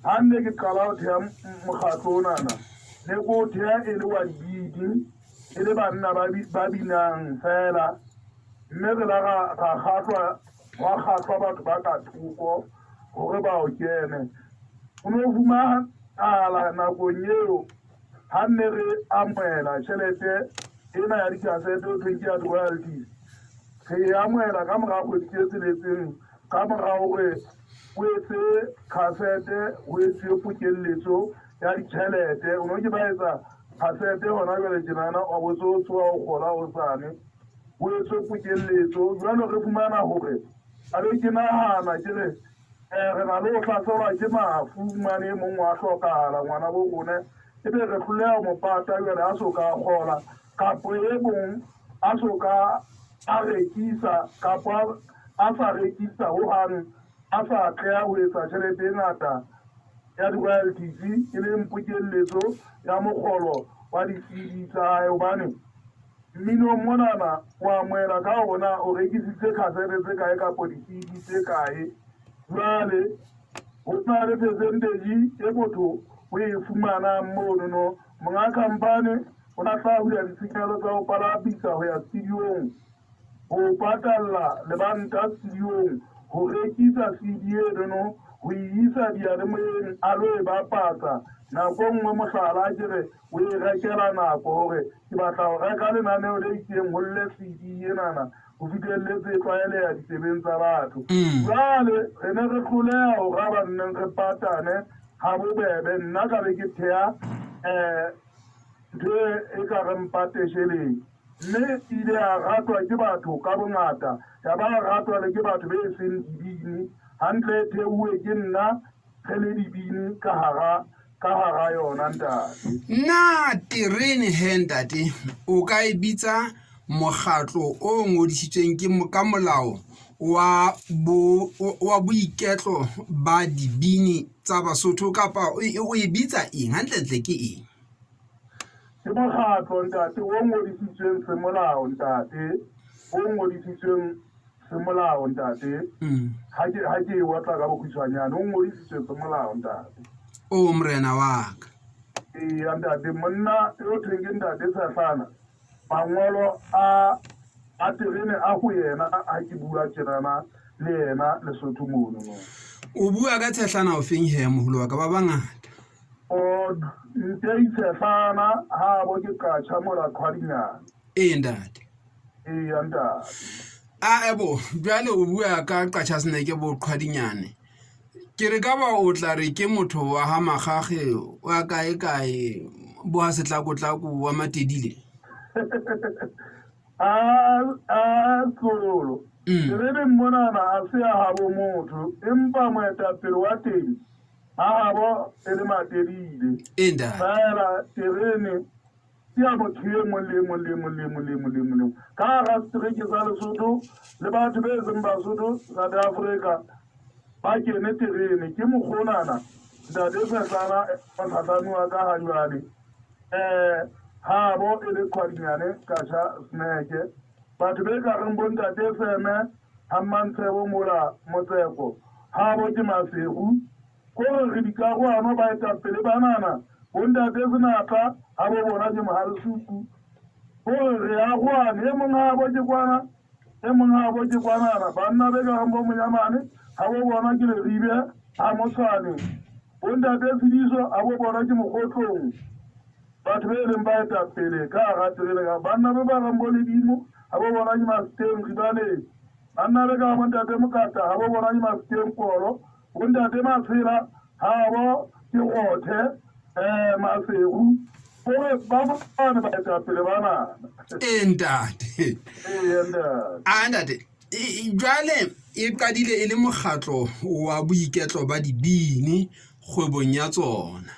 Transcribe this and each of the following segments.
Ha nne ke qala ho theha mokgatlo onana, ne ke o theha e le wa dibini, e le banna ba binang feela, mme re la ra kgahlwa, hwa kgahlwa batho ba ka thoko hore ba o kene. Ho no fumanahala nakong eo ha nne re amohela tjhelete ena ya dikasete ho thweng ke ya di-royalties, re e amohela ka mora kgwedi tse tsheletseng ka mora hore o etse khasete, ho etsuwe pokelletso ya ditjhelete. O no ke ba etsa khasete hona jwale tjenana, wa bo tso tsoha o kgola hosane, ho etswe pokelletso. Jwale re fumana hore a be ke nahana ke re re na le ho hlaselwa ke mafu, mane e mong wa hlokahala ngwana bo rona, ebe re hloleha ho mo pata jwale a so ka kgola, kapo e mong a so ka a rekisa kapa a sa rekisa hohang, a sa atleha ho etsa tjhelete e ngata ya di-royalties, e leng pokelletso ya mokgolo wa di-CD tsa hae, hobane mminong monana o amohela ka hore na o rekisitse khasete tse kae kapa di-CD tse kae. Jwale ho na le percentage e motho o e fumanang monono. Monga khampani o na tla hula ditshenyehelo tsa ho palamisa ho ya studiong, ho patalla lebanta studiong, ho rekisa CD enono, ho e isa diyalemoyeng a lo e bapatsa. Nako e nngwe mohlala ke re o e rekela nako hore ke batla ho reka lenaneo le itseng ho lle CD enana ho fihlelletse e tlwaeleha ditsebeng tsa batho. Jwale re ne re hloleha ho ra ba nneng re patane ha bobebe. Nna ka be ke theha ntho e ka reng patesheleng, mme e ile ya ratwa ke batho ka bongata, ya ba ratwa le ke batho be seng dibini. Hantle e theuwe ke nna re le dibini ka hara ka hara yona ntate. Na terene he ntate o ka e bitsa mokgatlo o ngodisitsweng ke ka molao wa bo wa boiketlo ba dibini tsa Basotho kapa o e bitsa eng hantlentle ke eng? Ke mokgatlo ntate o ngodisitsweng semolao ntate, o ngodisitsweng semolao ntate. Ha ke ha ke e otla ka bokgutshwanyane, o ngodisitswe semolao ntate. O morena wa ka. Eya ntate, monna yo thweng ke ntate Tshehlana, mangolo a a terene a ho yena ha ke bua tjenana le yena Lesotho mono no. O bua ka Tshehlana o feng he moholo wa ka ba bangata? O ntei Tshehlana ha bo ke qatjha mola Qhwadinyane. Ee ntate. Eya ntate. A ebo jwale o bua ka qatjha seneke bo Qhwadinyane. Ke re ka ba o tla re ke motho wa ha Makgakge wa kae kae bo ha Setlakotlako wa Matedile. A a tlolo. Tereneng monana a se ya habo motho empa moetapele wa teng ha habo e le Matedile. Ee ntate. Feela terene ke ya motho e mong le e mong le e mong le e mong le e mong le e mong le mong. Ka hara setereke sa Lesotho le batho be seng Basotho South Africa ba kene terene. Ke mokgonana ntate Sehlana mohlahlami wa ka ha jwale habo e le Qhwadinyane Kasha Sneke. Batho be ka reng bo ntate Seme ha Mmantshebo mola Motseko habo ke Maseru. Kore re dikarohano baetapele banana bo ntate Senatla habo bona ke Mohalesuku. Kore re arohane e mong habo ke kwana e mong habo ke kwanana. Banna be ka reng bo Monyamane habo bona ke Leribe ha Motshwane. Bo ntate Tshidiso habo bona ke Mokgotlong. Batho be leng baetapele ka hara terene ka banna be ba reng bo Ledimo habo bona ke Maseteng Ribaneng. Banna be ka bo ntate Mokata habo bona ke Maseteng Polo. Bo ntate Matshela habo ke Rothe Maseru. Kore ba bane baetapele banana. Ee ntate. Ee ntate. A ntate jwale e qadile e le mokgatlo wa boiketlo ba dibini kgwebong ya tsona.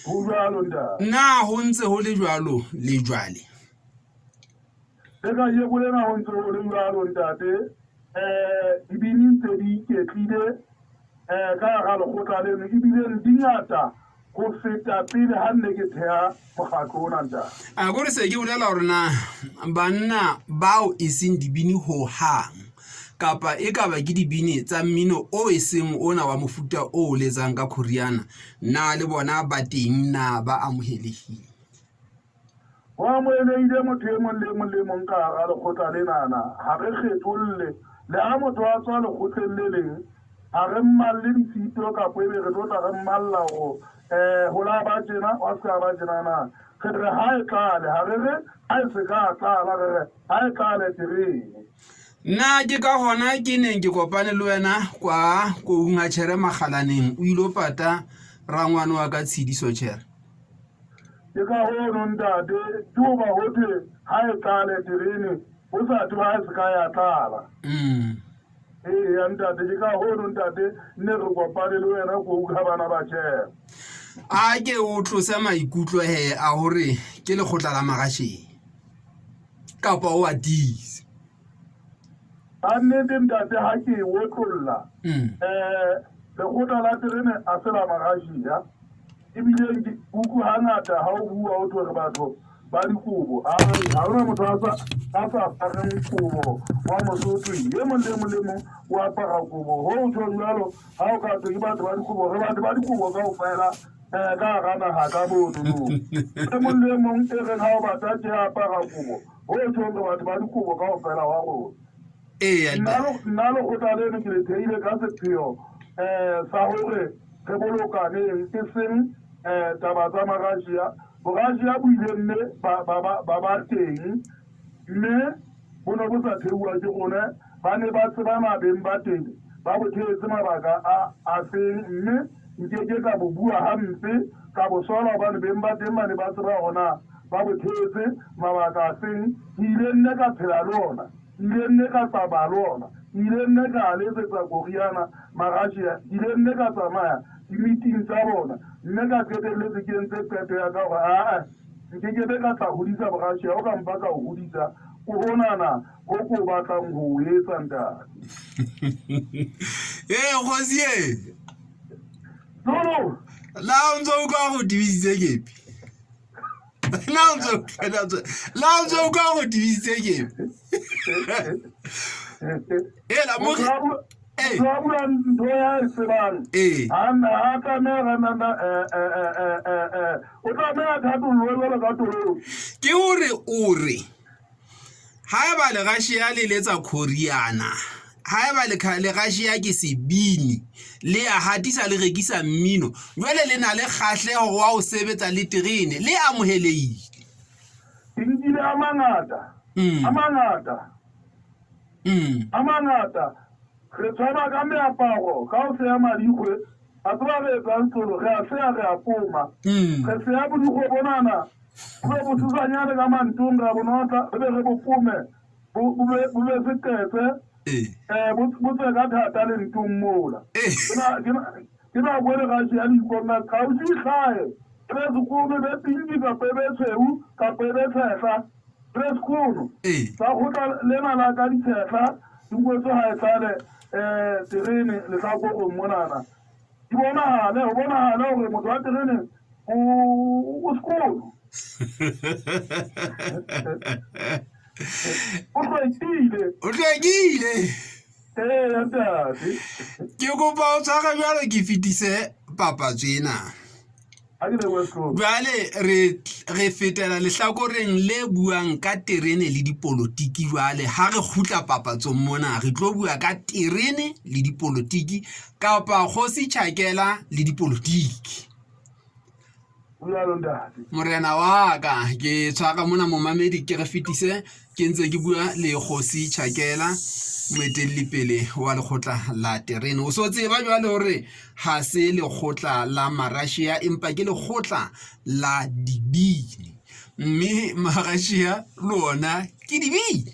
Ho jwalo ntate. Na ho ntse ho le jwalo le jwale? Le kajeko lena ho ntse ho le jwalo ntate. Dibini ntse di iketlile ka hara lekgotla leno ebile di ngata ho feta pele ha nne ke theha mokgatlo ona ntate. A ko re se ke bolela hore na banna bao e seng dibini ho hang. kapa e ka ba ke dibini tsa mmino o e seng ona wa mofuta o o letsang ka khoriana, na le bona ba teng na ba amohelehile? Ho amohelehile motho e mong le e mong le e mong ka hara lekgotla lenana. Ha re kgetholle. Le ha motho a tswa lekgotleng le leng, ha re mmalle ditshito kapa ebe re tlo tla re mmalla hore um ho la ba tjena, wa se ka ba tjena na. Re re ha e tlale, ha re re ha e se ka tlala, re re ha e tlale terene. Nna ke ka hona ke neng ke kopane le wena kwa koung ha tjhere Makgalaneng o ilo pata rangwane wa ka Tshidiso tjhere. Ke ka hono ntate, ke hoba ho thwe ha e tlale terene, ho sa thwe ha e se ka ya tlala. Eya ntate, ke ka hono ntate nne re kopane le wena kou ka bana ba tjhere. A ke o tlose maikutlo he a hore ke lekgotla la Marasheng kapa o a tiise. Ka nnete ntate ha ke e otlolla lekgotla la terene a se la Marashia. Ebile ke utlwe hangata ha o bua o thwe re batho ba dikobo. Ai, ha hona motho a sa a sa apareng kobo wa Mosotho. E mong le mong le mong o apara kobo. Ho tjho jwalo ha o ka thwe ke batho ba dikobo, re batho ba dikobo kaofela ka hara naha ka bonono. E mong le mong e reng ha o batla tje apara kobo, ho tjhong re batho ba dikobo kaofela wa rona. Eya, Nna lekgotla leno ke le theile ka sepheo sa hore re bolokaneng, e seng taba tsa Marussia. Borussia bo ile mme ba ba ba ba ba teng, mme bo ne bo sa theuwa ke rona. Ba ne ba tsebana beng ba teng, ba bo theetse mabaka a a feng, mme nkeke ka bo bua hampe, ka bo sola hobane beng ba teng ba ne ba tseba hore na ba bo theetse mabaka a feng. Ke ile nne ka phela le ona. Ke ile nne ka tsamaya le ona. Ke ile nne ka a letsetsa koriana Marussia. Ke ile nne ka tsamaya di-meeting tsa bona. Mme ka qetelletse ke entse qeto ya ka hore aa, nke ke be ka tla hodisa Borussia. O ka mpa ka o hodisa, o honana ho ko o batlang ho o etsa, ntate. Ee, kgosi e. Zulu! La o ntso utlwa go tibisitse kepi? La o ntso la o ntso utlwa go tibisitse kepi? Ela mo Ee. Motho a bua ntho ya e tsebang. Ee. Ha nna ha tlameha ra nana eh eh eh eh eh eh o tlameha thatollo jwalo ka toloi. Ke hore o re haeba Lerussia le letsa khoriana, haeba Lerussia ke sebini, le a hatisa le rekisa mmino, jwale le na le kgahleho wa ho sebetsa le terene, le amohelehile. Ke nkile a mangata, a mangata, a mangata. Re tshwana ka meaparo, ka ho seya madikgwe. A tseba re etsang tsolo, re a seya, re a poma. Re seya bodikgwe bonana, bo be bosesanyane ka mantong, ra bo notla, re be re bo pome, bo bo be bo be seqetse, bo bo tswe ka thata lentong mola. Ke na ke na ke nako e le Russia le iponna kgauswi e hlahe, e be sekono, e be pinki kapa e be tshweu kapa e be tshehla, e be sekono. Sa kgotla lena la ka ditshehla di ngwetswe ha e tlale terene lehlakoreng monana. Di bonahale, ho bonahale hore motho wa terene o o sekono. O hlwekile. O hlwekile. Ee, ntate. Ke kopa o tshware jwalo ke fetise papatso ena. Ha ke lebohe sekolo. Jwale re re fetela lehlakoreng le buang ka terene le dipolotiki jwale ha re kgutla papatsong mona re tlo bua ka terene le dipolotiki kapa kgosi Tjhakela le dipolotiki. Jalo ntate. Morena wa ka ke tshwara mona momamedi ke re fetise ke ntse ke bua le kgosi Tjhakela moetelli pele wa lekgotla la terene. O so tseba jwale hore ha se lekgotla la Marussia empa ke lekgotla la dibini, mme Marussia le ona ke dibini.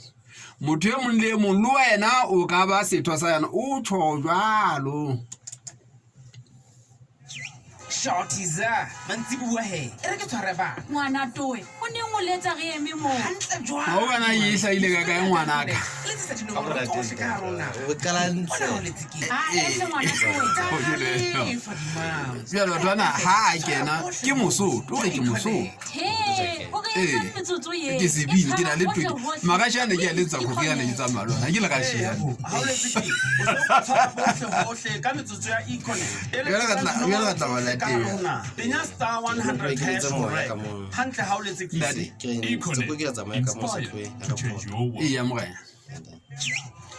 Motho e mong le e mong le wena o ka ba setho sa yona, o tjho jwalo. Shortiza, mantsibuwa he. E re ke tshware bana. Ngwana toe, o neng o letsa re eme moo. Hantle jwang? Ha o bona e hlahile ka kae ngwanaka? Letsetsa dinomoro tsohle ka hare ho nako. O qala Ona o letse ke. Ah, e hle ngwana ke wena. Jwale batho bana ha a kena ke Mosotho, o re ke Mosotho. He, o re Ee. etsang metsotso ye? Ke sebini, ke na le E toke. hohle-hohle. Marashiane ke a letsa Korea ne ke tsamaya le ona. Ha ke le Russia. Ha o letse ke. O se o tshwara hohle hohle ka metsotso ya Econet. Jwale re tla- jwale re tla ba latela. Penya star 100 Ke hash letse moya correct. ka moo. Hantle ha o letse ke. Ntate. Tseko ke a tsamaya ka mo setlhoeng To change your world. Eya morena.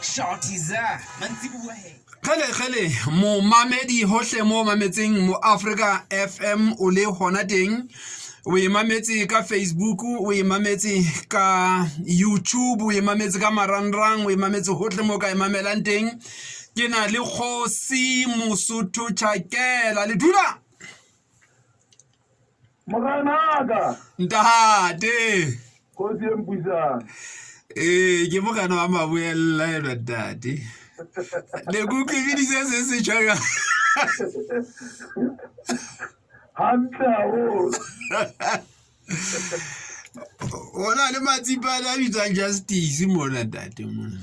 Shortiza. Mantsibuwa he. Kgele kgele momamedi hohle mo mametseng mo Africa FM o le hona teng o e mametse ka Facebook o e mametse ka YouTube o e mametse ka marangrang o e mametse hohle mo ka e mamelang teng ke na le kgosi Mosotho Tjhakela le dula Morenaka, ntate kgosi e mpuisang. ee ke morena wa maboella enwa ntate le ke utlwebidise se se tjhaka Hantle haholo. o na le matsipane a bitswang Justice mona ntate mona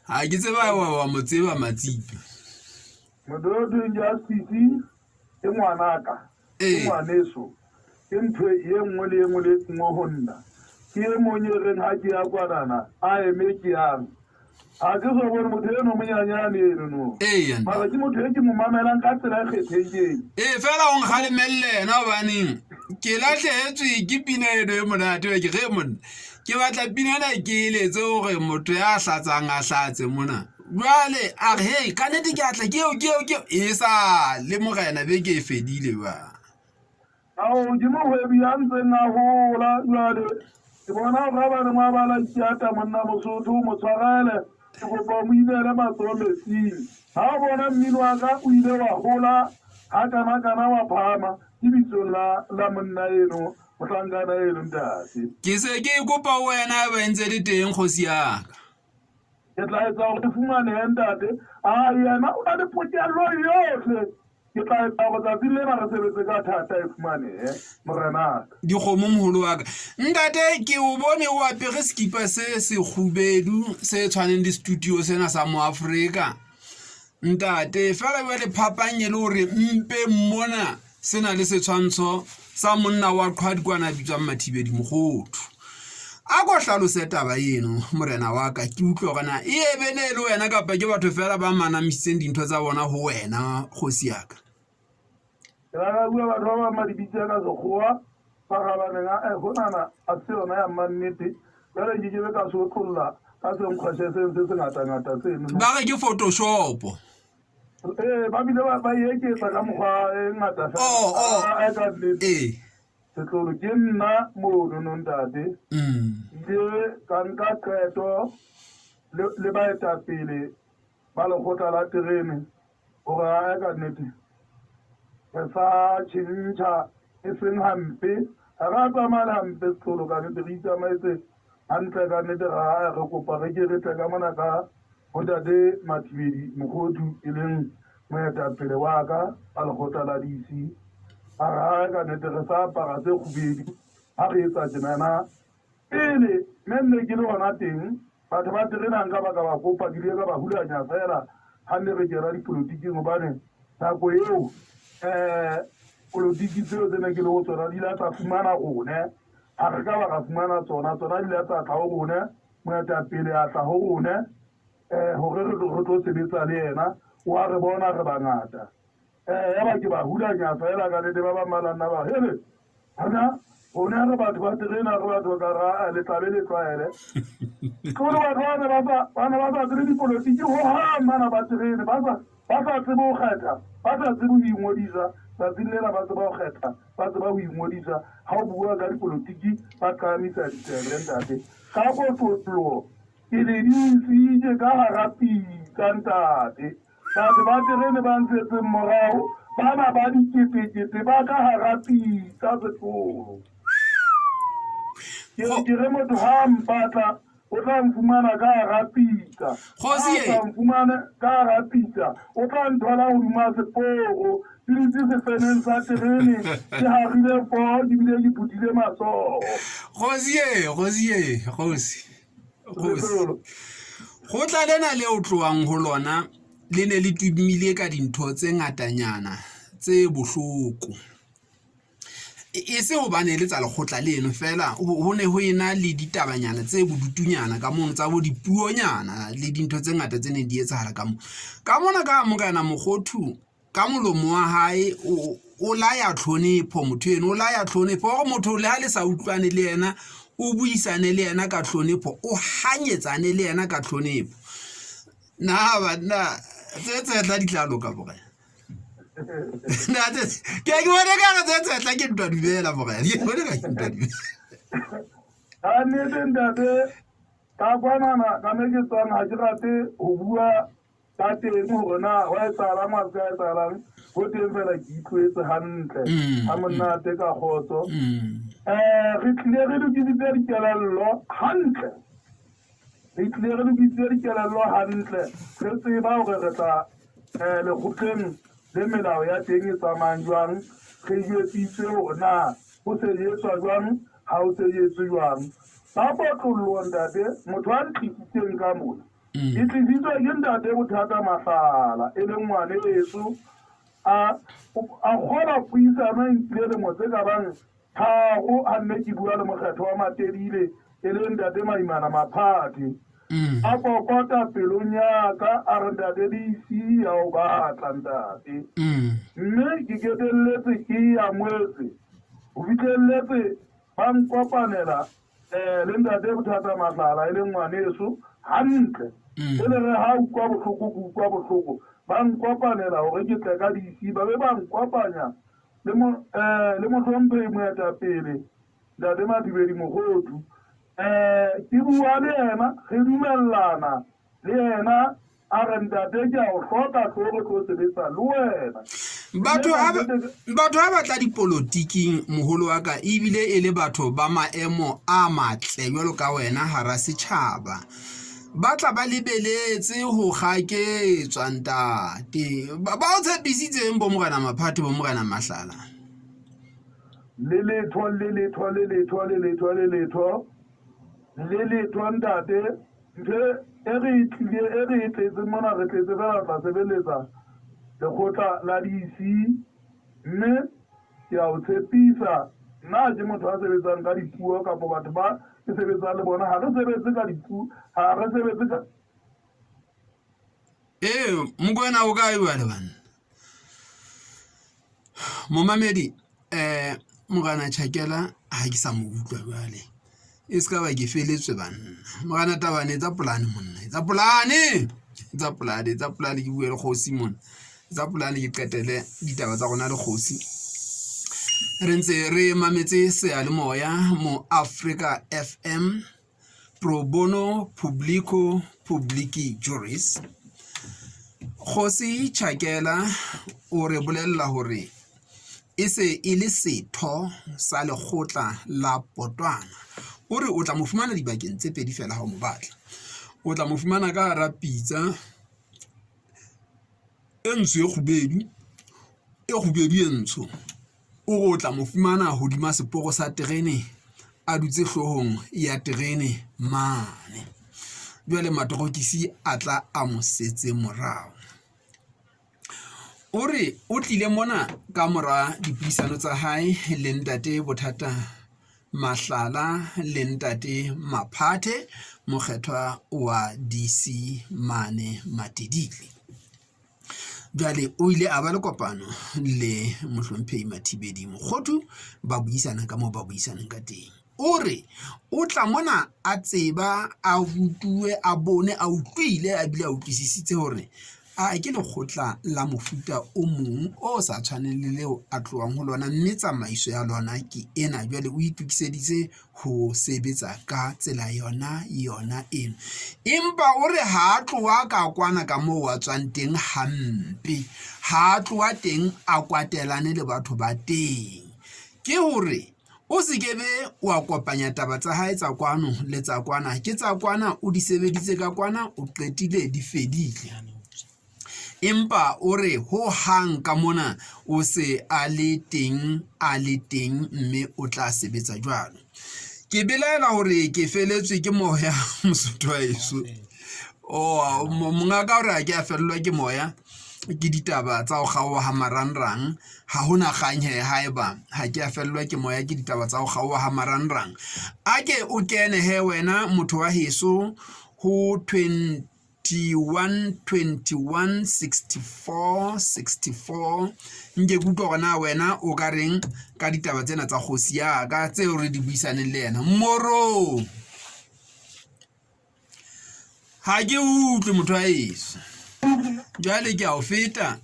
ha ke tseba wa mo tseba Matsipa Motho yo thweng Justice ke ngwanaka, ke Ee. ngwaneso, ke ntho ye nngwe le ye nngwe le e nngwe ho nna. Ke e mong e reng ha ke ya kwanana, a eme ke yang. Ha ke so bone motho eno monyanyane eno no. Eya, ntate. Mara ke motho e ke mo mamelang ka tsela e kgethehileng. Ee fela o nkgalemelle yena hobaneng ke lahlehetswe ke pina eno e monate ke ge monna ke batla pina ena ke eletse hore motho ya hlatsang a hlatse mona jwale a re hei ka nnete ke atla ke eo ke eo ke eo e sa le morena beke e fedile jwang. Ao, ke mohwebi ya ntseng a hola jwale. Ke bona hore ha ba re mabala Ikiata monna Mosotho o mo tshwarele, ke kopa o mo inele matsoho metsing. Ha o bona mmino wa ka o ile wa hola ha kana kana wa phahama, ke bitsong la la monna eno, mohlankana eno ntate. Ke se ke e kopa ho wena haeba e ntse le teng kgosi ya ka. Ke tla etsa hore e fumanehe ntate. A yena o na le pokello yohle. Ke tla etsa hore tsatsing lena re sebetse ka thata e fumanehe, morenaka. Dikgomo moholo wa ka. Ntate ke o bone o apere sekipa se sekgubedu se tshwaneng le studio sena sa Moafrika. Ntate fela jwale phapang e le hore mpeng mona se na le setshwantsho sa monna wa qhwadikwana a bitswang Mathibedi Mokgothu. A ko hlalose taba eno morena wa ka ke utlwe hore na e ebe ne e le wena kapa ke batho fela ba manamisitseng dintho tsa bona ho wena kgosi ya ka. Ke la ka bua batho ba bang ba di bitsa ka sekgowa ba gabaneng a eh, honana a se yona ya mannete jwale nke ke be ka se otlolla ka senkgweshe seng se sengatangata seno. Ba re ke photoshop. Ee, ba bile ba e eketsa ka mokgwa e ngata fela. Oh, oh. A, ka nnete. Ee. Setlolo ke nna mono ntate. Ile ka nka qeto le baetapele ba lekgotla la terene hore ae ka nnete re sa tjhentjha e seng hampe. Ha re a tsamaya le hampe setlolo ka nnete, re itsamaetse hantle ka nnete. Ra re kopa re ke re tle ka mona ka ho ntate Mathibedi Mokgothu e leng moetapele wa ka wa lekgotla la DC. A re ae ka nnete re sa apara tse kgubedu ha re etsa tjenana. Pele mme nne ke le hona teng batho ba terena nka ba ka ba kopa, ke ile ka ba hulanya fela ha nne re kena dipolotiking hobane nako eo polotiki tseo tse ne ke le ho tsona di ile tsa fumana rone. Ha re ka ba ra fumana tsona, tsona di ile tsa tla ho rone, moetapele a tla ho rone hore re tlo sebetsa le yena. Wa re bona re bangata. Yaba ke ba hulanya fela ka nnete ba bang ba la nna ba hele hona rona re batho ba terena re batho ka ra le tlabe le tlwaele. Tlolo batho ba ne ba sa ba ne ba sa tsebe dipolotiki ho hang bana ba terene ba sa ba sa tsebe ho kgetha ba sa tsebe ho ingodisa tsatsing lena ba tseba ho kgetha ba tseba ho ingodisa ha o bua ka dipolotiki ba qamisa ditsebe ntate ka kotloloho ke le dinsitse ka hara pitsa ntate. Batho ba terene ba ntshetseng morao bana ba diketekete ba ka hara pitsa setlolo. Ke ke re motho ha a mpatla o tla nfumana ka hara pitsa. Kgosi Ha a sa nfumane ka hara pitsa o tla nthola hodima seporo ke dutse sefeneng sa terene ke harile poho ke bile ke phuthile matsoho. Kgosi e, kgosi e, kgosi. Kgosi. Kgotla lena le o tlohang ho lona le ne le tumile ka dintho tse ngatanyana tse bohloko. E se hobane e le tsa lekgotla leno feela, ho ne ho ena le ditabanyana tse bodutunyana ka mono tsa bo dipuonyana le dintho tse ngata tse neng di etsahala ka moo. Ka mona ka Morena Mokgothu ka molomo wa hae o laya tlhonepho motho eno, o laya tlhonepho hore motho le ha le sa utlwane le yena, o buisane le yena ka tlhonepho, o hanyetsane le yena ka tlhonepho. Na banna tse tshehla di tla loka morena. Na tse ke a ke bone ka re tse tshehla ke ntwa dumela morena. Ke bone ka ke ntwa dumela. Ka nnete ntate, ka kwanana ka me ke tswang ha ke rate ho bua ka teng hore na hwa etsahalang hwa se ka etsahalang. Ho teng fela ke itlwetse hantle ha monate ka kgotso. Re tlile re lokisitse dikelello hantle. Re tlile re lokisitse dikelello hantle, re tseba hore re tla lekgotleng le melao ya teng e tsamayang jwang. Re jwetsitswe hore na ho sebetswa jwang, ha ho sebetswe jwang. Ba kotlolloa ntate, motho a ntlisitseng ka mona, ke tlisitswe ke ntate Bothata Mahlala, e leng ngwaneso. A kgola puisano e nkile lemo tse ka bang tharo ha nne ke bua le mokgetho wa Matebile e leng ntate Maimana Maphathe. A kokota pelong ya ka a re ntate DC ya o batla ntate. Mme ke ketelletse ke e amohetse ho fihlelletse ba nkopanela le ntate Bothata Mahlala e leng ngwaneso hantle. E le re ha utlwa bohloko ke utlwa bohloko ba nkopanela hore ke tle ka DC ba be ba nkopanya le mo le mohlomphehi moetapele Ntate Mathibedi Mogodu. Ke bua le yena re dumellana le yena a re ntate ke a o hloka tlo re tlo sebetsa le wena. Batho ha batho ha batla dipolotiking moholo wa ka ebile e le batho ba maemo a matle jwalo ka wena hara setjhaba. Ba tla ba lebeletse ho kgaketswa ntate. Ba o tshepisitseng bo Morena Maphathe bo Morena Mahlala? Le letho le letho le letho le letho le letho le letho ntate. Ntho e re e tlile e re e tletseng mona re tletse fela tla sebeletsa lekgotla la DC mme ke a o tshepisa nna ha ke motho a sebetsang ka dipuo kapa batho ba ke sebetsang le bona ha re sebetse ka dipuo ha re sebetse ka Ee, Mokoena o kae jwale banna? Momamedi Morena Tjhakela ha ke sa mo utlwa jwale. E se ka ba ke feletswe banna. Morena Tabane etsa polane monna, etsa polane, etsa polane, etsa polane ke bue le kgosi mona. Etsa polane ke qetele ditaba tsa rona le kgosi. Re ntse re mametse seyalemoya mo Africa F_M. Pro bono publico publici juris. Kgosi Chakela o re bolella hore e se e le setho sa lekgotla la Potwana. O re o tla mo fumana dibakeng tse pedi feela ha o mo batla. O tla mo fumana ka hara pitsa e ntsho e kgubedu, e kgubedu e ntsho. O re o tla mo fumana hodima seporo sa terene a dutse hloohong ya terene mane. Jwale matorokisi a tla a mo setse morao. O re o tlile mona ka mora dipuisano tsa hae le ntate Bothata Mahlala le ntate Maphathe mokgethwa wa DC mane Matedile. Jwale o ile a ba le kopano le mohlomphehi Mathibedi Mokgothu ba buisana ka moo ba buisanang ka teng. O re o tla mona a tseba a rutuwe a bone a utlwile a bile a utlwisisitse hore a ke lekgotla la mofuta o mong o sa tshwaneng le leo a tlohang ho lona, mme tsamaiso ya lona ke ena. Jwale o itokiseditse ho sebetsa ka tsela yona yona eno. Empa o re ha a tloha ka kwana ka moo a tswang teng hampe, ha a tloha teng a kwatelane le batho ba teng. Ke hore o se ke be wa kopanya taba tsa hae tsa kwano le tsa kwana. Ke tsa kwana o di sebeditse ka kwana, o qetile di fedile. Empa o re ho hang ka mona o se a le teng a le teng mme o tla sebetsa jwalo. Ke belaela hore ke feletswe ke moya Mosotho wa heso. Oh, monga ka hore ha ke a fellwa ke moya ke ditaba tsa ho kgaoha ha marangrang. Ha hona kgang he haeba ha ke a fellwa ke moya ke ditaba tsa ho kgaoha ha marangrang. A ke o kene he wena motho wa heso ho 21 21 64 64 nke ke utlwa hore na wena o ka reng ka ditaba tsena tsa kgosi ya ka tseo re di buisaneng le yena moro ha ke utlwe motho wa eso jwale ke a o feta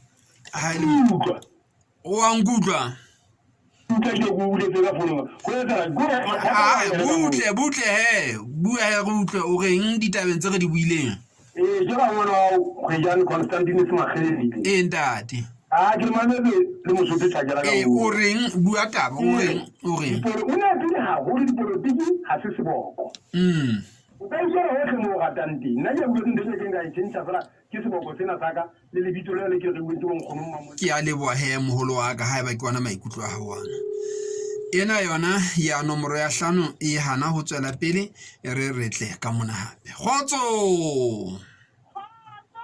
ha e le o a nkutlwa butle butle he bua he re utlwe o reng ditabeng tse re di buileng. Ee, ke ga ngwana wa Kgwejane Constantine Semakgedi. Ee ntate. A ke mametse le Mosotho Tjhakela ka Ee, o reng bua taba o reng o reng. O ne a tsene haholo dipolotiki ha se seboko. O ka ikela hohle mo o ratang teng. Nna ke a bua ntho e ke nka e tjhentjha fela ke seboko sena sa ka le lebitso leo le ke reuweng ke bonkgono Mmamoleko. Ke a leboha he moholo wa ka haeba ke ona maikutlo a hao ana. Ena yona ya nomoro ya hlano e hana ho tswela pele e re re tle ka mona hape. Kgotso! Kgotso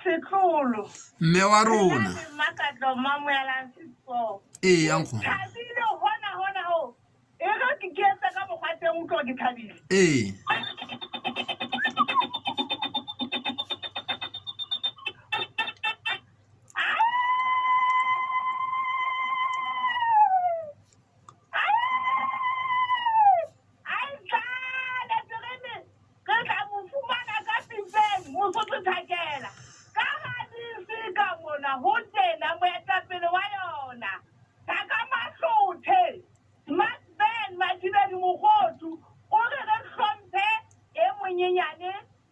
setlolo. Mme wa rona. Nna Mmakatlo Mmamoelang Sesoo. Ee ya nkgono. Thabile hona hona ho. E re ke ke etse ka mokgwa teng utlwa ke thabile. Ee. Aitsane terene re tla mo fumana ka pitseng Mosotho Thakela. Ka hadisi ka mona ho tjena moetapele wa yona. Thaka Mahlothe. Smart Ben Mathibeli Mogotu o re re hlomphe e monyenyane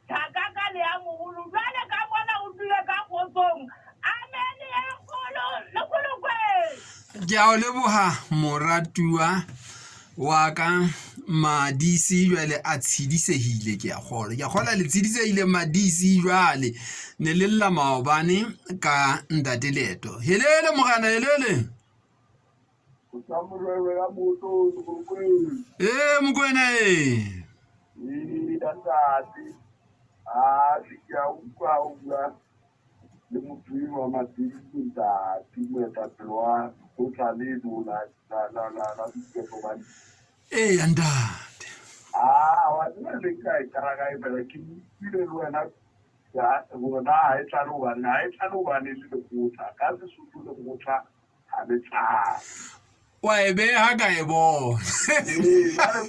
thaka ka le ya moholo. Jwale ka mona o dule ka kgotsong. Amen e kgolo le kgolokweng. Ke a o leboha moratuwa wa ka Madisi jwale a tshedisehile ke a kgolwa. Ke a kgolwa le tshedisehile Madisi jwale ne le lla maobane ka ntate Leeto. Helele morena helele. Ee Mokoena ee. Ee ntate, a se ke a utlwa o bua le motho eno wa Matebele ntate, moetapele wa lekgotla leno la la la la la boiketlo ba Ee ntate. Ah, wa tseba ne nka e qala kae fela ke utlwile le wena ya hore na ha e tlale hobane ha e tlale hobane e le lekgotla ka Sesotho lekgotla ha le tlale. Wa e beha ka e bona. Ee, jwale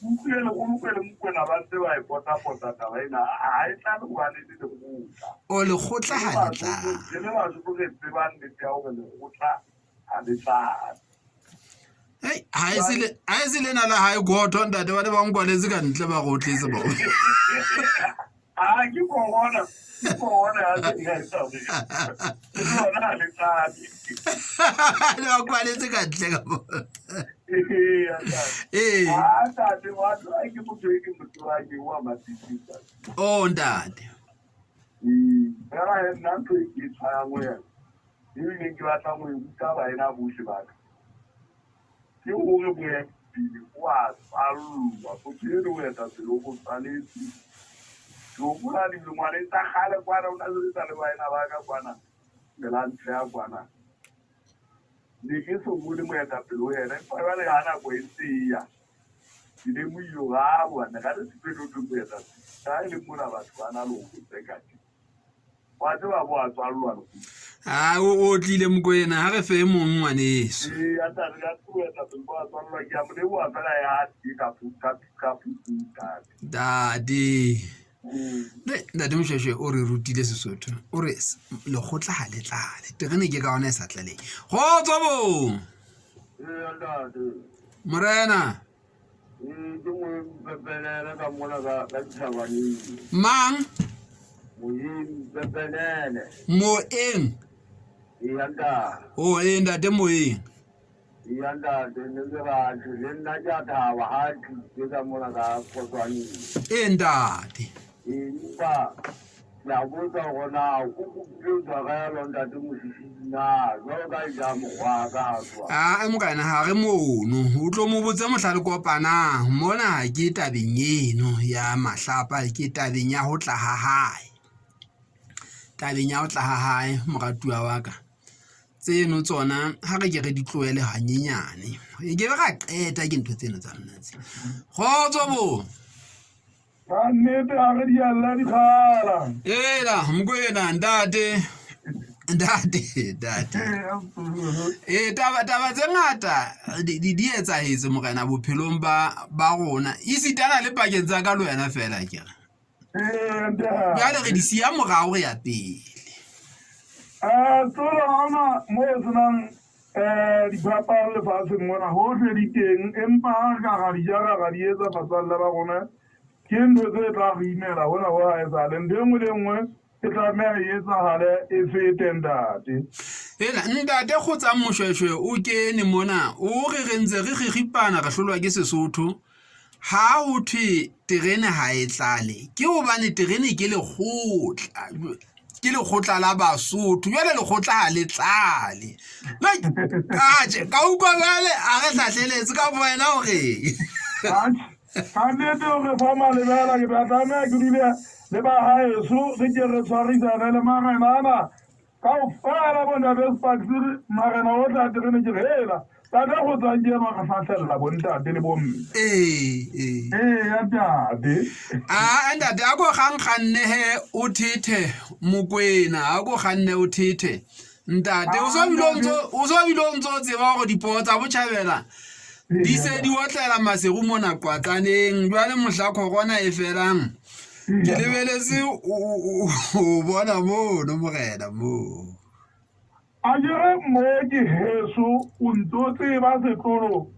utlwile lekgolokwe le Mokwena ba ntse ba e potapota taba ena ha e tlale hobane e le lekgotla. O lekgotla ha le tlale. Re le Basotho re tseba nnete ya hore lekgotla ha le tlale. Hei, ha e se le ha e se lena la hae goto ntate ba ne ba nkwaletse ka ntle ba re o tletse ba. A ke corona, ke corona ya se ya etsa hore le lona ha le tlale. Ne ba kwaletse ka ntle ka mo. Ee, ntate. Ee. Ah, ntate, wa tseba ke motho e ke mo tsebang ke wa Matete, ntate. Oh ntate. Ee, fela he nna ntho e ke e tshwayang ho yena, ebile ke batlang ho e ruta baena bohle ba ka, ke hore moetapele o a tswallwa. Motho eno moetapele o mo tswaletse. Ke hopola dilengwaneng tsa kgale kwana, o na sebetsa le baena ba ka kwana Melantsheya kwana. Ne ke so bone moetapele ho yena, empa jwale ha nako e ntse e ya, ke lemohile hore aowa, ne ka le sepele ho thwe moetapele. Ka ha e le mona batho ba na le ho mo tseka tje. Wa tseba bo a tswallwa lekgowa. Ha o otlile Mokoena, ha re fe e mong ngwaneso. Ee, ya ntate, ka tsebo ntate, bo a tswallwa. Ke a mo leboha fela ya tee ka ka ka ntate. Ntate. Le ntate Moshweshwe o re rutile Sesotho. O re lekgotla ha le tlale. Terene ke ka ona e sa tlaleng. Kgotso bo. Ee, ntate. Morena. Ee, ke Moeng Pepenene ka mona ka ka dithabaneng. Mang? Moeng Pepenene. Moeng. Eya ntate. Oh, ee ntate Moeng. Eya ntate, ne ke batho le nna ke a thaba ha tlile ka mona ka Kgotswaneng. Ee ntate. Ee, empa Ke a botsa hore na o kopile tshwarelo ntate Mosisili na jwalo ka e ja mokgwa ka a tswa. Aa morena ha re mono o tlo mo botse mohla le kopanang mona ke tabeng eno ya mahlapa ke tabeng ya ho tla ha hae tabeng ya ho tla ha hae moratuwa wa ka tseno tsona ha re ke re di tlohele hanyenyane e ke be ra qeta ke ntho tseno tsa lona tse kgotso bo. Ka nnete a re dialla dikgala. Ela Mokoena ntate ntate ntate ee taba taba tse ngata di di di etsahetse morena bophelong ba ba rona esitana le pakeng tsa ka le wena fela ke re Ee, ntate. jwale re di siya morao re ya pele. Tsolo ha hona mo o senang diphapang lefatsheng mona, hohle di teng, empa ha re ka ra di jara ra di etsa batswalle ba rona, ke ntho tse tla re imela hona ho haesale. Ntho e nngwe le e nngwe e tlameha e etsahale e fete ntate. Ena ntate Kgotsang Moshweshwe o kene mona o re re ntse re kgikgipana re hlolwa ke Sesotho. Ha ho thwe terene ha e tlale ke hobane terene ke lekgotla ke lekgotla la Basotho jwale lekgotla ha le tlale. Atjhe ka utlwa jwale a re hlahleletse ka bo wena o reng? Ka nnete o re fa malebela ke tla tlameha ke dule le ba haeso re ke re tshwarisane le marena ana Kaofela bo ntate Sparks re marena ohle a terene ke re hela tate go tsang ke ema re hlahlella bo ntate le bo mme. Ee ee. Ee ya tate. A ntate a ko kgankganne he o thethe Mokwena a ko kganne o thethe ntate o so bile o ntso o so bile o ntso o tseba gore dipoo tsa botjhabela di se di otlela maseru mona qwatsaneng jwale mohla corona e felang ke lebeletse o bona mono morena moo. A ke re mo ke heso o ntse o tseba setlolo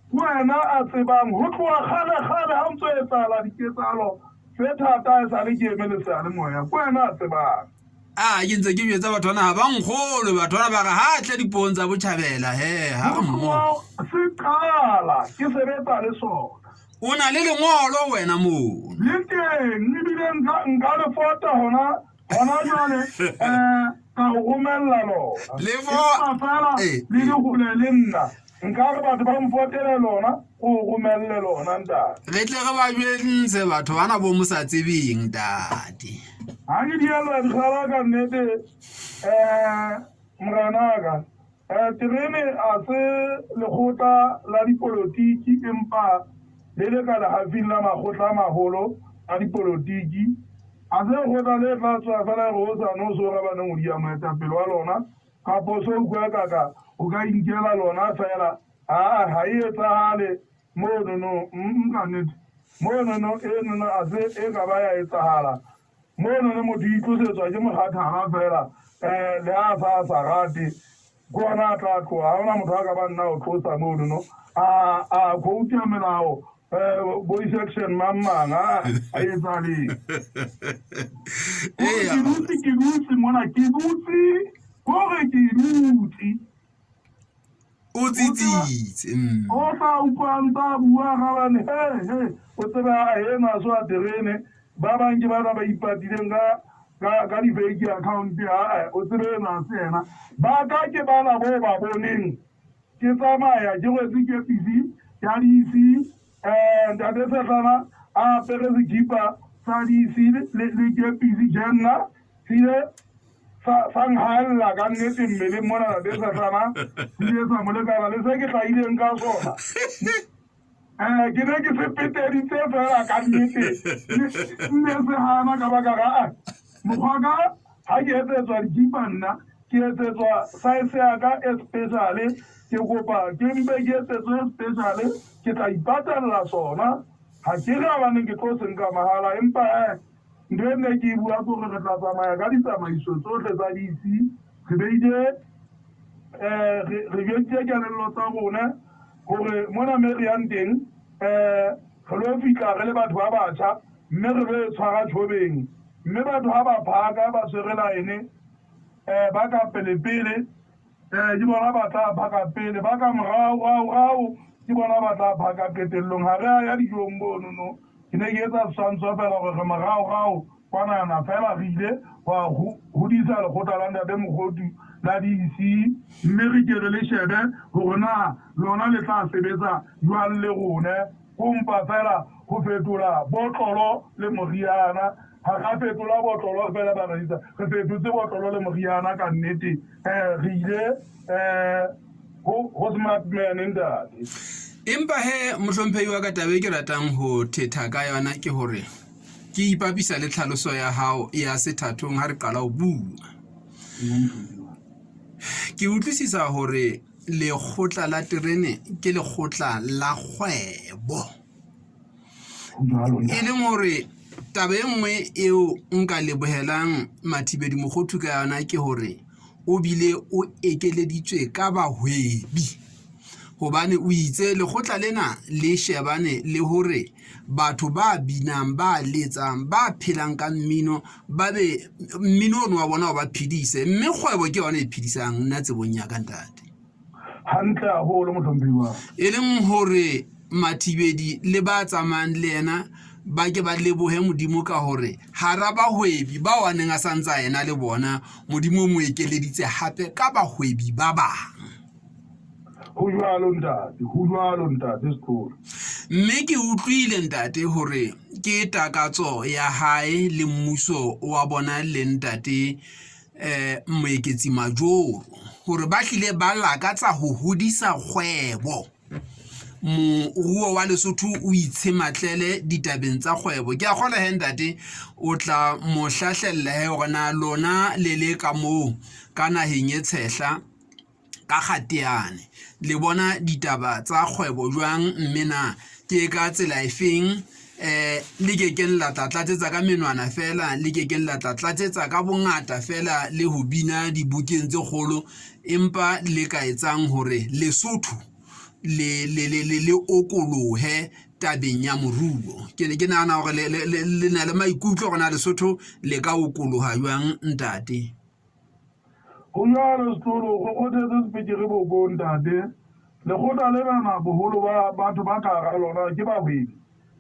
ke wena a tsebang ho tloha kgale kgale ha o ntso etsahala diketsahalo tse thata e sale ke eme le seyalemoya ke wena a tsebang. A ke ntse ke jwetsa batho bana ha ba nkgolwe batho bana ba re ha tle dipoong tsa botjhabela he ha re mmoho. Se qala ke sebetsa le sona. O na le lengolo wena moo. Le teng ebile nka nka le fota hona hona jwale eh ka o romella lona. Le fo Empa fela eh, le le hole le nna. Nka re batho ba mfotele lona o romelle lona ntate. Re tle re ba jwentshe batho bana bo mo sa tsebeng ntate. Ha ke diella dikgala ka nnete eh morenaka. Terene ha se lekgotla la dipolotiki empa le le ka lehafing la makgotla a maholo a dipolotiki. Ha se lekgotla le tla tswa feela e re hosane o so rabaneng o diya moetapele wa lona kapa o so utlwa ekaka o ka inkela lona feela. Aa, ha e etsahale monono. Ka nnete monono enono ha se e ka ba ya etsahala. Mono le motho itlosetswa ke mokgathala fela um le ha a sa a sa rate ke ona a tla tloha ha ona motho a ka ba nna o tlosa mono no a a quote melao um bo section mang mang a a etsahaleng ke dutse ke dutse mona ke dutse kore ke dutse o tsitsitse mm. o sa utlwang tsa bua gabane he he o tsebe a ena so a terene ba bang ke bana ba ipatileng ka ka ka di-fake account a o tsebe ena se ena ba ka ke bana bo ba boneng ke tsamaya ke rwetse kepisi ya DC ntate Sehlana a apere sekipa sa DC le le kepisi jenna se ile sa sa nhaella ka nnete mmeleng mona ntate Sehlana se ile sa mo lekana le se ke hlahileng ka sona. Ke ne ke se peteditse fela ka nnete nne se hana ka baka ga a mokgwa ka ha ke etsetswa dikipa nna ke etsetswa size ya ka e special ke kopa ke mpe ke etsetswe special ke tla ipatalla sona ha ke re abaneng ke tlo se nka mahala empa eh ntho e nne ke e bua ke hore re tla tsamaya ka ditsamaiso tsohle tsa DC re beile re jwetsitse kelello tsa rona hore mona me re yang teng re lo fihla re le batho ba batjha mme re lo e tshwara tjhobeng mme batho ha ba phaka ba tshwere line ba ka pele pele ke bona ba tla phaka pele ba ka morao rao rao ke bona ba tla phaka qetellong ha re a ya dijong mono no ke ne ke etsa setshwantsho fela hore re morao rao. Kwanana feela re ile hwa hodisa lekgotla la Ntate Mokhothu la DC mme re ke re le shebe hore na lona le tla sebetsa jwang le rone. Ho mpa feela ho fetola botlolo le moriana. Ha ra fetola botlolo feela barahisa, re fetotse botlolo le moriana ka nnete. Re ile ho smart man ntate. Empa he mohlomphehi wa ka taba e ke ratang ho thetha ka yona ke hore ke ipapisa le tlhaloso ya hao ya sethathong ha re qala ho bua. Ke utlwisisa hore lekgotla la terene ke lekgotla la kgwebo. E leng hore taba e nngwe eo nka lebohelang Mathibedi Mokhothu ka yona ke hore o bile o ekeleditswe ka bahwebi. Hobane o itse lekgotla lena le shebane le hore batho ba binang, ba letsang, ba phelang ka mmino ba be mmino ono wa bona o ba phedise. Mme kgwebo ke yona e phedisang nna tsebong ya ka ntate. Hantle haholo mohlomphehi wa. E leng hore Mathibedi le ba tsamayang le yena ba ke ba lebohe Modimo ka hore hara bahwebi bao a neng a sa ntse a ena le bona, Modimo o mo ekeleditse hape ka bahwebi ba bang. Ho jwalo ntate, ho jwalo ntate Sethole. Mme ke utlwile ntate hore ke takatso ya hae le mmuso wa bona le ntate Moeketsi Majoro hore ba hlile ba lakatsa ho hodisa kgwebo. Moruo wa Lesotho o itshematlele ditabeng tsa kgwebo. Ke a kgolwa he ntate o tla mo hlahlella he hore na lona le le ka moo ka naheng e tshehla ka Gateane le bona ditaba tsa kgwebo jwang, mme na ke ka tsela efeng le ke keng la tla tlatsetsa ka menwana feela, le ke keng la tla tlatsetsa ka bongata feela le ho bina dibokeng tse kgolo, empa le ka etsang hore Lesotho le le le le le okolohe tabeng ya moruo. Ke ne ke nahana hore le le le na le maikutlo hore na Lesotho le ka okoloha jwang ntate. Ho jwalo Setlolo, o kgothetse sepekere bokong ntate. Lekgotla lenana boholo ba batho ba ka hara lona ke bahwebi,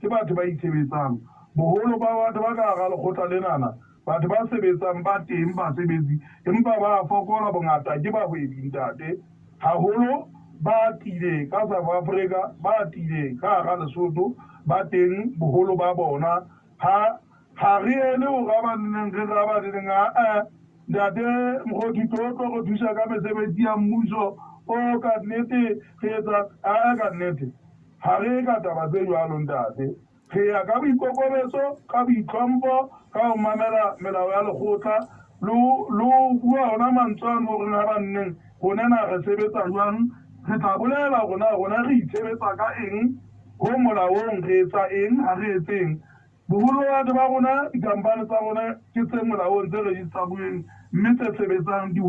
ke batho ba itshebetsang. Boholo ba batho ba ka hara lekgotla lenana, batho ba sebetsang ba teng basebetsi empa ba a fokola bongata ke bahwebi ntate. Haholo ba tlile ka South Africa, ba tlile ka hara Lesotho ba teng boholo ba bona. Ha Ha re ene ho rabaneneng re rabaneneng a-a Ntate Mokgothu tlo tlo re thusa ka mesebetsi ya mmuso o ka nnete re etsa a-a ka nnete ha re ka taba tse jwalo ntate re ya ka boikokobetso ka boitlhompho ka ho mamela melao ya lekgotla le ho bua hona mantswe ano horeng ha banneng rona na re sebetsa jwang re tla bolela hore na rona re itshebetsa ka eng ho molaong re etsa eng ha re etseng. Boholo ba batho ba rona, dikhampani tsa rona ke tse molaong, tse rejistaruweng mme tse sebetsang. Dihwai.